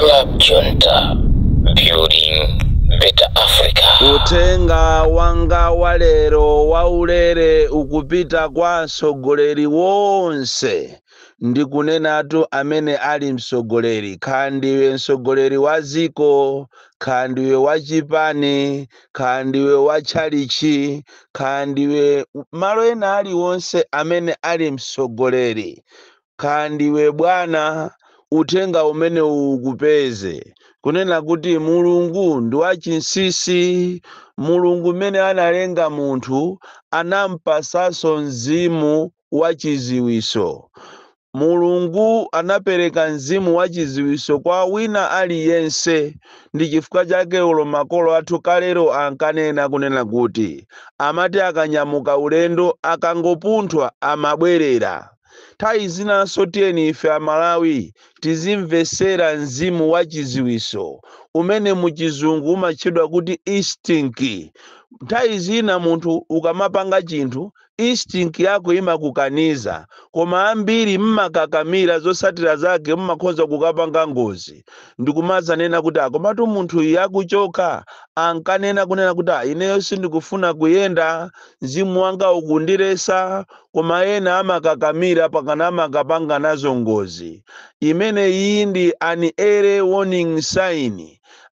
Club Junta, building better Africa. Uthenga wanga wa lero waulere ukupita kwa atsogoleri wonse. Ndikunenatu amene ali mtsogoleri, kaya ndiwe mtsogoleri wa dziko, kaya ndiwe wa chipani, kaya ndiwe wa tchalichi, kaya ndiwe malo ena aliwonse amene ali mtsogoleri, kaya ndiwe bwana, uthenga umene ukupeze kunena kuti Mulungu ndi wachinsinsi. Mulungu mmene analenga munthu anampasanso mzimu wachiziwiso. Mulungu anapereka mzimu wachiziwiso kwa wina aliyense. Ndi chifukwa chake ulo makolo athu kalero ankanena kunena kuti amati akanyamuka ulendo, akangopunthwa amabwerera. Nthawi zinanso tiyeni ife Amalawi tizimvesera mzimu wachiziwiso umene muchizungu umatchedwa kuti instinct. Nthawi zina munthu ukamapanga chinthu, instinct yako imakukaniza, koma ambiri mmakakamira. Zotsatira zake mmakhoza kukapanga ngozi ndikumazanena kuti akomatu munthu iye akuchoka ankanena kunena kuti, "Ah, ineyo sindikufuna kuyenda, mzimu wanga ukundilesa." Koma ena amakakamira pakana amakapanga nazo ngozi. Imene iyi ndi an early warning sign.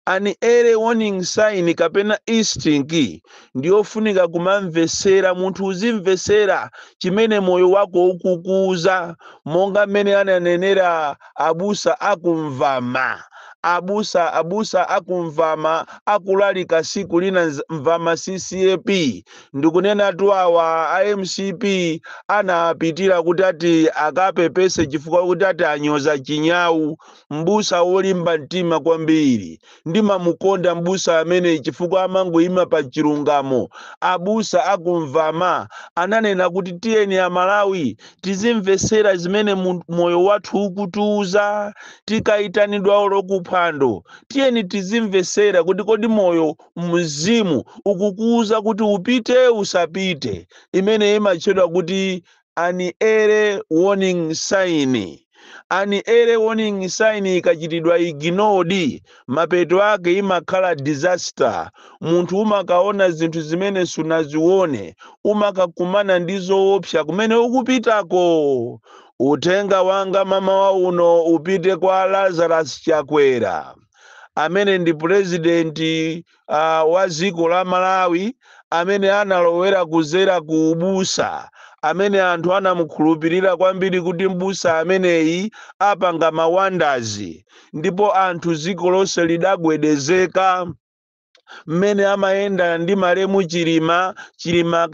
An early warning sign kapena instinct ndiyofunika kumamvesera. Munthu uzimvesera chimene moyo wako ukukuza, monga mmene ananenera abusa akumvama, abusa akumvama akulalika siku lina Mvama CCAP. Ndikunenatu awa a MCP anapitira kuti ati akapepese chifukwa kuti ati anyoza chinyawu. Mbusa wolimba mtima kwambiri, ndimamukonda mbusa amene chifukwa amangoyima pa chilungamo. Abusa akumvama ananena kuti tiyeni Amalawi tizimvesera zimene moyo wathu ukutiuza. Tikayitanidwa olo kuphwando, tiyeni tizimvesera kuti kodi moyo mzimu ukukuuza kuti upite, usapite. Imene imatchedwa kuti an early warning sign. An early warning sign ikachitidwa ignored, mapeto ake imakhala disaster. Munthu umakaona zinthu zimene sunazione, umakakumana ndi zoopsa kumene ukupitako. Uthenga wanga mamawa uno upite kwa Lazarus Chakwera amene ndi purezidenti wa dziko la Malawi, amene analowera kuzera ku ubusa, amene anthu anamukhulupirira kwambiri kuti mbusa ameneyi apanga ma wonders. Ndipo anthu dziko lonse lidagwedezeka mmene amayenda ndi malemu Chilima. Chilima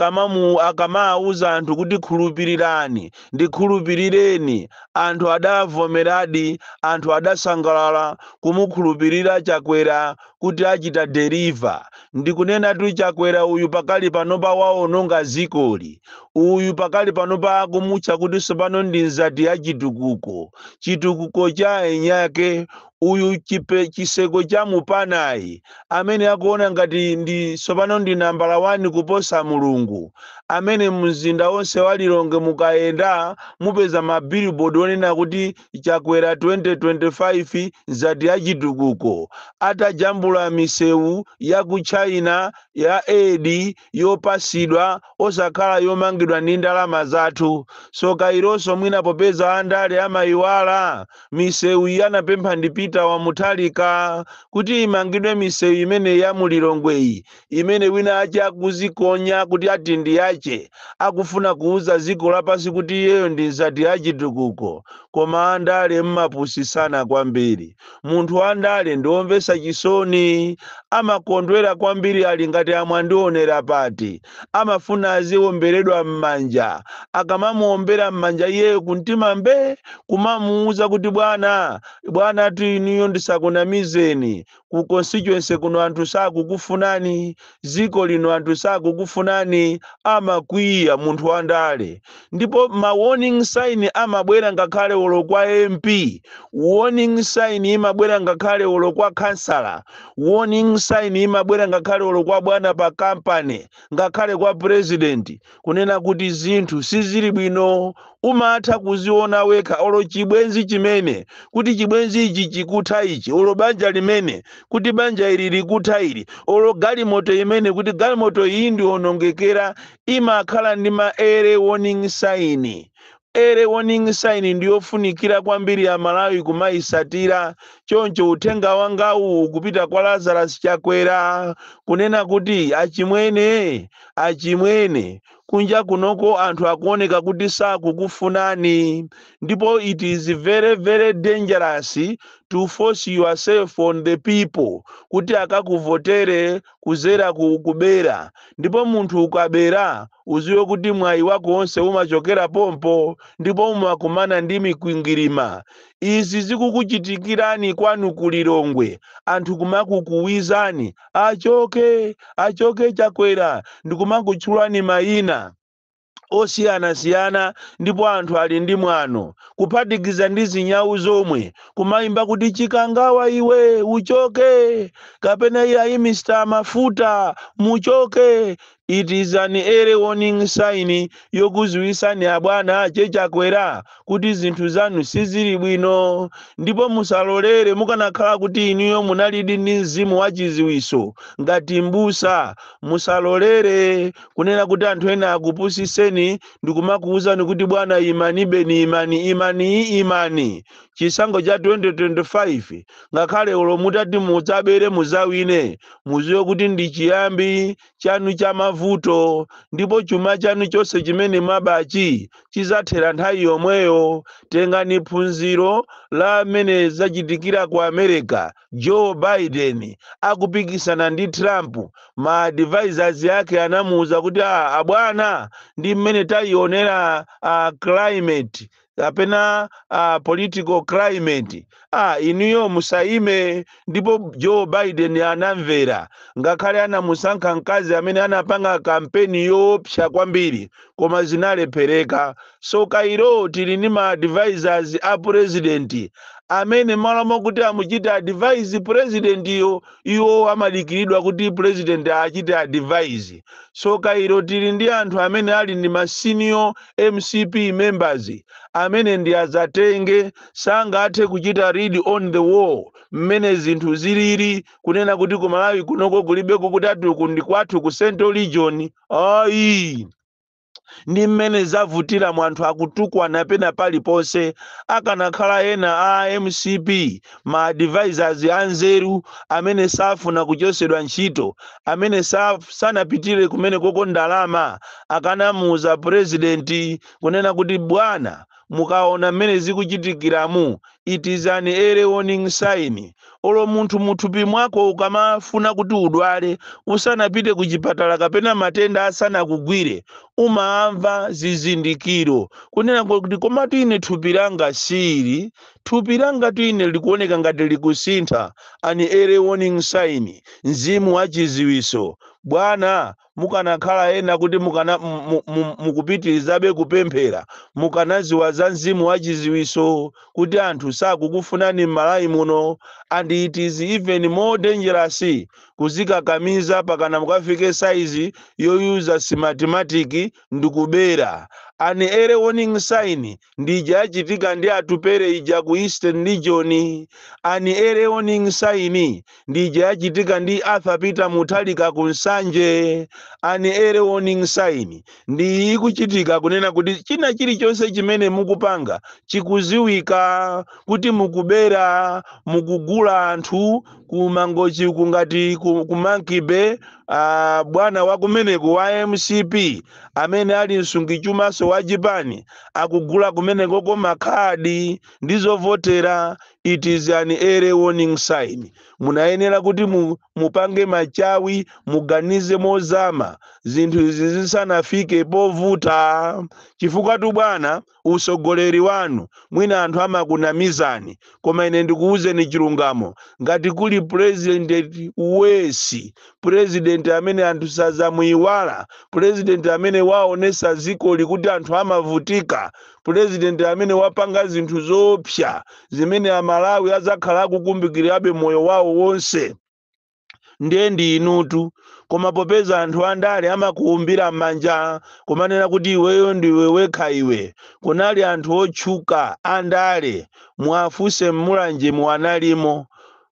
akamawuza anthu kuti khulupirirani, ndikhulupirireni, anthu adavomeradi. Anthu adasangalala kumukhulupirira Chakwera kuti achita deliver. Ndikunenatu Chakwera uyu pakali panopa waononga zikoli. Uyu pakali panopa akumutcha kuti sopano ndi nzati ya chitukuko, chitukuko cha enyake. Uyu chipe chiseko cha mupanayi amene akuona ngati ndi sopano ndi nambala 1 kuposa Mulungu, amene mzinda wonse wa Lilongwe mukayenda mupeza ma billboard onena kuti Chakwera 2025 nzati ya chitukuko, atajambula misewu ya ku China ya aid yopasidwa, osakhala yomangidwa ndi ndalama zathu. Soka ilonso mwina popeza andale amayiwala, misewu iyi anapempha ndi Peter wa Mutharika kuti imangidwe misewu imene ya mulilongweyi, imene wina ache akuzikonya kuti ati ndi yache, akufuna kuuza dziko lapansi kuti iyeyo ndi nzati ya chitukuko. Koma andale mmapusisana kwambiri. Munthu wandale ndiwomvetsa chisoni, amakondwera kwambiri, ali ngati amwandionera pati, amafuna aziwomberedwa m'manja. Akamamuwombera m'manja, iyeyo kumtima mbe kumamuuza kuti bwana, bwana tu inuyo ndisakunamizeni, ku constituency kuno anthu sakukufunani, dziko lino anthu sakukufunani. Amakwiya munthu wandale. Ndipo ma warning sign amabwera ngakhale olo kwa MP, warning sign imabwera ngakhale olo kwa kansala, warning sign imabwera ngakhale olo kwa Sign imabwera ngakhale olo kwa bwana pa kampani, ngakhale kwa president, kunena kuti zinthu sizili bwino. Umatha kuziona wekha, olo chibwenzi chimene kuti chibwenzi ichi chikutha ichi, olo banja limene kuti banja ili likutha ili, olo galimoto imene kuti galimoto iyi ndionongekera, imakhala ndi ma early warning sign. Early warning sign ndiyofunikira kwambiri ya Malawi kumayisatira. Choncho uthenga wangawu kupita kwa Lazarus Chakwera, kunena kuti achimwene, achimwene, kunja kunoko anthu akuoneka kuti sakukufunani, ndipo it is very very dangerous to force yourself on the people kuti akakuvotere kuzera ku kubera. Ndipo munthu ukabera, uziwe kuti mwayi wako wonse umachokera pompo, ndipo umakumana ndi mikwingwirima. Izi zikukuchitikirani kwanu kulilongwe, anthu kumakukuwizani, "Achoke, achoke Chakwera," ndikumakutchulani mayina osiyanasiyana, ndipo anthu ali ndi mwano, kuphatikiza ndi zinyawu zomwe kumayimba kuti, "Chikangawa iwe uchoke," kapena, "Iyayi, Mr Mafuta muchoke." It is an early warning sign yokuziwisani abwana achechakwera kuti zinthu zanu sizili bwino, ndipo musalolere. Mukanakhala kuti inuyo munalidi ndi mzimu wachiziwiso ngati mbusa, musalolere kunena kuti anthu ena akupusiseni ndikumakuwuzani kuti, "Bwana, imani beni, imani, imani, imani." Chisankho cha 2025, ngakhale ulo mutati mudzabere muzawine, muziwe kuti ndi chiyambi chanu cha mavuto, ndipo chuma chanu chonse chimene mwabachi chizathera nthawi yomweyo. Tengani phunziro la amene zachitikira ku America. Joe Biden akupikisana ndi Trump, ma advisors yake anamuwuza kuti, "Ah, abwana, ndi mmene tayionera climate kapena political climate, inuyo musayime." Ndipo Joe Biden anamvera, ngakhale anamusankha mkazi amene anapanga kampeni yoopsa kwambiri, koma zinalephereka. So kairo tili ndi ma advisors a president amene malo mokuti amuchite advise president iyo, iwo amadikiridwa kuti president achite advise. So kairo tili ndi anthu amene ali ndi ma senior MCP members amene ndi azatenge, sangathe kuchita read on the wall mmene zinthu zilili, kunena kuti ku Malawi kunoko kulibeko kuti ati uku ndi kwathu ku Central Region, ayi. Ndi mmene zavutira mu anthu akutukwana pena paliponse. Akanakhala ena a MCP, ma advisors anzeru amene safuna kuchosedwa ntchito, amene sanapitire kumene koko ndalama, akanamuuza president kunena kuti, "Bwana, mukaona mmene zikuchitikiramu, it is an early warning sign." Olo munthu muthupi mwako ukamafuna kuti udwale, usanapite ku chipatala kapena matenda asanakugwire, umamva zizindikiro kunena kuti, "Komatu ine thupi langa sili, thupi langa tu ine likuoneka ngati likusintha." An early warning sign, mzimu wachiziwiso. Bwana, mukanakhala ena kuti mukana mukupitirizabe kupemphera, mukanaziwa za mzimu wachiziwiso kuti anthu sakukufunani m'Malawi muno. And it is even more dangerous kuzikakamiza pakana mukafike saizi yoyuza Smartmatic ndikubera. An early warning sign ndija yachitika ndi Atupere ija ku Eastern Region. An early warning sign ndija yachitika ndi Arthur Peter Mutharika ku Nsanje. An early warning sign ndi ikuchitika kunena kuti china chilichonse chimene mukupanga chikuziwika kuti mukubera, mukugula anthu ku Mangochi, kungati ku Monkey Bay. Bwana wa kumeneko wa MCP amene ali msungichumaso wa chipani akugula kumenekoko makhadi ndi zovotera. It is an early warning sign. Munayenera kuti mupange machawi, muganize mozama zinthu izi zisanafike povuta, chifukwa tu bwana, usogoleri wanu mwina anthu amakunamizani, koma ine ndikuwuzeni chilungamo: ngati kuli president wesi, president amene anthu sazamuyiwala, president amene waonesa zikoli kuti anthu amavutika, president amene wapanga zinthu zoopsa zimene Amalawi azakhala akukumbukirabe moyo wawo wonse, Ndiye ndi inutu. Koma popeza anthu andale amakuumbira m'manja kumanena kuti iweyo ndiwe wekha iwe, kunali anthu otchuka andale, mwafunse mMulanje muanalimo,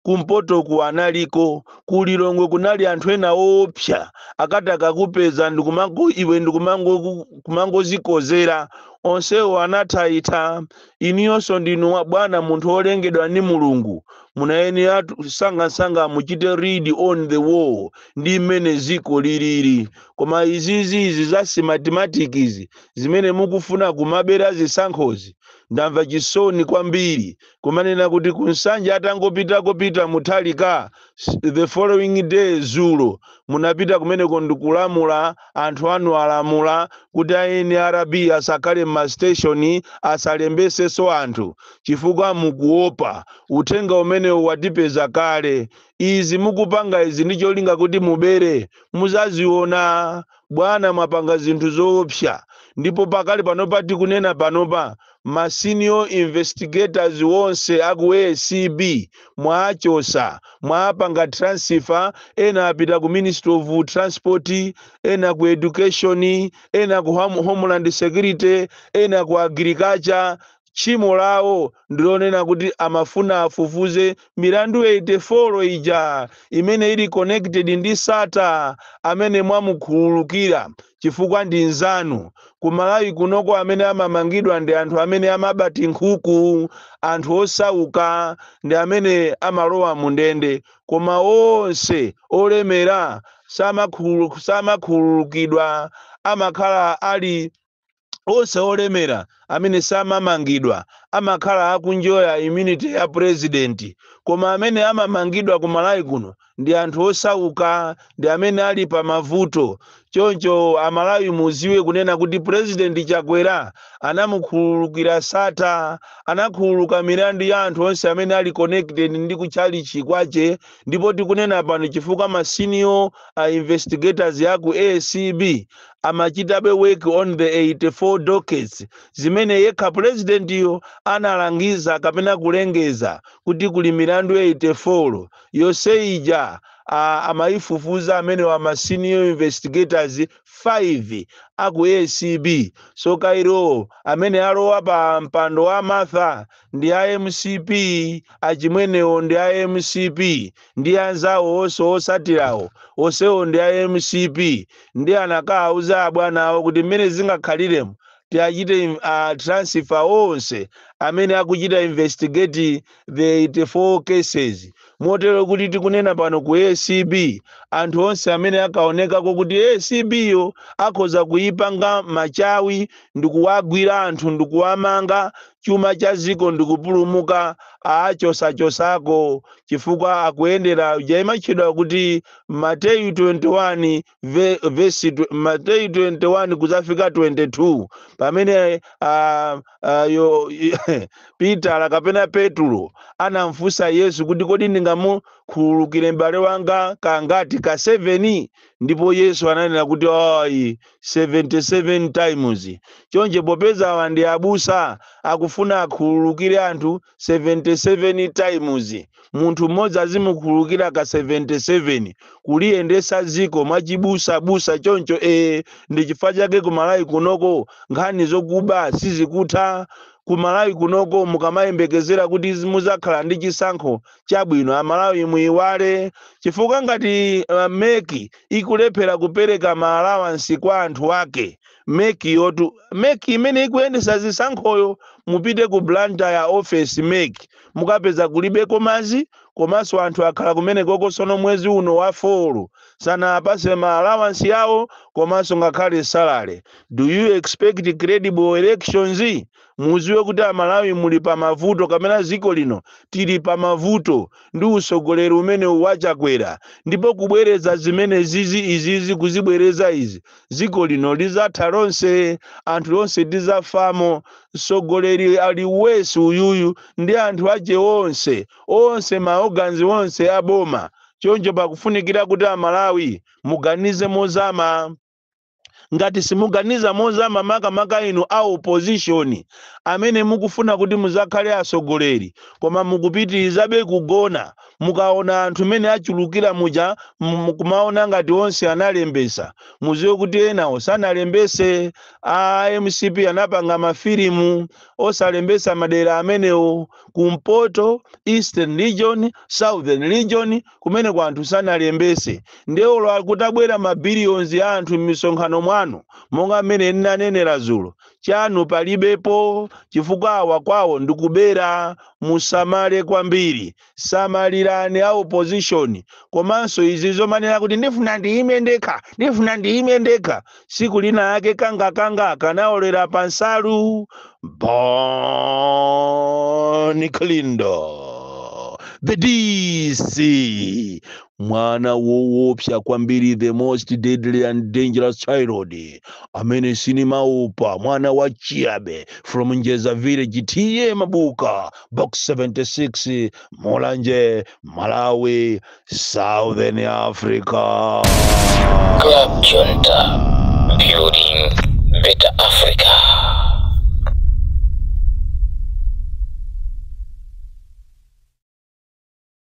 kumpotoku analiko, kuLilongwe kunali anthu ena woopsa, akati akakupeza ndikumango iwe ndikumango kumangozikozera. Onsewo anathaitha. Iniyonso ndinu bwana, munthu wolengedwa ndi Mulungu, munayenera sangasanga muchite read on the wall ndi mmene ziko lilili. Koma izizi, izi za Smartmatic izi zimene mukufuna kumabera zisankhozi, ndamva chisoni kwambiri kumanena kuti kuNsanje atangopitako Peter Mutharika, the following day, zulo, munapita kumeneko ndikulamula anthu anu, alamula kuti a NRB asakhale m'ma station, asalembesenso anthu chifukwa mukuopa. Uthenga umenewu watipeza kale. Izi mukupanga izi ndi cholinga kuti mubere, muzaziona bwana. Mwapanga zinthu zoopsa. Ndipo pakali panopa, tikunena panopa, ma senior investigators wonse aku ACB mwachosa, mwapanga transfer. Ena apita ku Ministry of Transport, ena ku Education, ena ku Homeland Security, ena ku Agriculture. Tchimo lawo ndilonena kuti amafuna afufuze milandu 84 ija imene ili connected ndi Sattar amene mwamukhululukira chifukwa ndi nzanu. Ku Malawi kunoko amene amamangidwa ndi anthu amene amabati nkhuku, anthu osauka ndi amene amalowa mu ndende, koma onse olemera samakhululukidwa. Amakhala ali onse olemera amene samamangidwa amakhala akunjoya immunity ya president, koma amene amamangidwa ku Malawi kuno ndi anthu osauka, ndi amene ali pa mavuto. Choncho Amalawi muziwe kunena kuti President Chakwera anamukhululukira Sattar, anakhululuka milandu ya anthu onse amene ali connected ndi kutchalichi kwache. Ndipo tikunena pano, chifukwa ma senior investigators yaku ACB amachitabe work on the 84 dockets zimene yekha presidentiyo analangiza kapena kulengeza kuti kuli milandu 84 yonse ija, amayifufuza amene wa ma senior investigators 5 aku ACB. So kairo amene alowa pa mpando wa Martha ndi a MCP, achimwenewo ndi a MCP, ndi anzawo onse osatirawo onsewo ndi a MCP. Ndi anakawauza abwana awo kuti mmene zingakhaliremo tiachite transfer onse amene akuchita investigate the 84 cases, motero kuti tikunena pano ku ACB anthu onse amene akaonekako kuti ACB yo akhoza kuyipanga machawi ndikuwagwira anthu ndikuwamanga, chuma cha ziko ndikupulumuka, achosachosako, chifukwa akuyendera jaimatchedwa kuti Mateyu 21 verse Mateyu 21 kuzafika 22, pamene yo Peter kapena Petro anamfunsa Yesu kuti, "Kodi ndingamukhululukire m'bale wanga kangati? Ka 7?" Ndipo Yesu ananena kuti, "Ayi, 77 times." Chonje popeza awa ndi abusa, akufuna akhululukire anthu 77 times, munthu mmodzi azimukhululukira ka 77, kuliyendesa ziko mwachibusabusa choncho. Ndi chifukwa chake kuMalawi kunoko nkhani zokuba sizikutha. KuMalawi kunoko mukamayembekezera kuti muzakhala ndi chisankho chabwino, Amalawi muyiwale, chifukwa ngati MEC ikulephera kupereka ma allowance kwa anthu ake, MEC yotu, MEC imene ikuyendesa zisankhoyo, mupite ku Blantyre office MEC, mukapeza kulibeko mazi, komanso anthu akhala kumene kokosono mwezi uno wa 4 sanapase ma allowance yawo komanso ngakhale salary. Do you expect credible elections? Muziwe kuti Amalawi muli pa mavuto, kapena ziko lino tili pa mavuto ndi usogoleri umene waChakwera. Ndipo kubwereza zimene zizi izizi, kuzibwereza izi, ziko lino lizatha lonse, anthu onse tizafamo. Msogoleri ali wesi uyuyu ndi anthu ache onse onse, ma organs onse aboma. Choncho pakufunikira kuti Amalawi muganize mozama. Ngati simuganiza mozama, makamaka inu a opposition amene mukufuna kuti muzakhale atsogoleri, koma mukupitirizabe kugona. Mukaona anthu mene achulukira muja, mukumaona ngati onse analembesa. Muziwe kuti enawo sanalembese. A MCP anapanga mafilimu osalembesa madera amenewo, kumpoto, Eastern Region, Southern Region, kumene kwa anthu sanalembese. Ndewolo akutabwera mabiliyons a anthu m'misonkhano mwanu, monga mmene ndinanenera zulo, chanu palibepo, chifukwa awa kwawo ndikubera. Musamale kwambiri, samalirani a opposition. Komanso izi zomanena kuti ndifuna ndiyime ndekha, ndifuna ndiyime ndekha, siku lina yake kangakanga kanaolera pansalu. Bon Kalindo, the DC, mwana woopsa kwambiri, the most deadly and dangerous child amene sinimaopa, mwana wa Chiabe from Njeza village, T/A Mabuka, Box 76, Mulanje, Malawi, Southern Africa. Club Junta, building better Africa.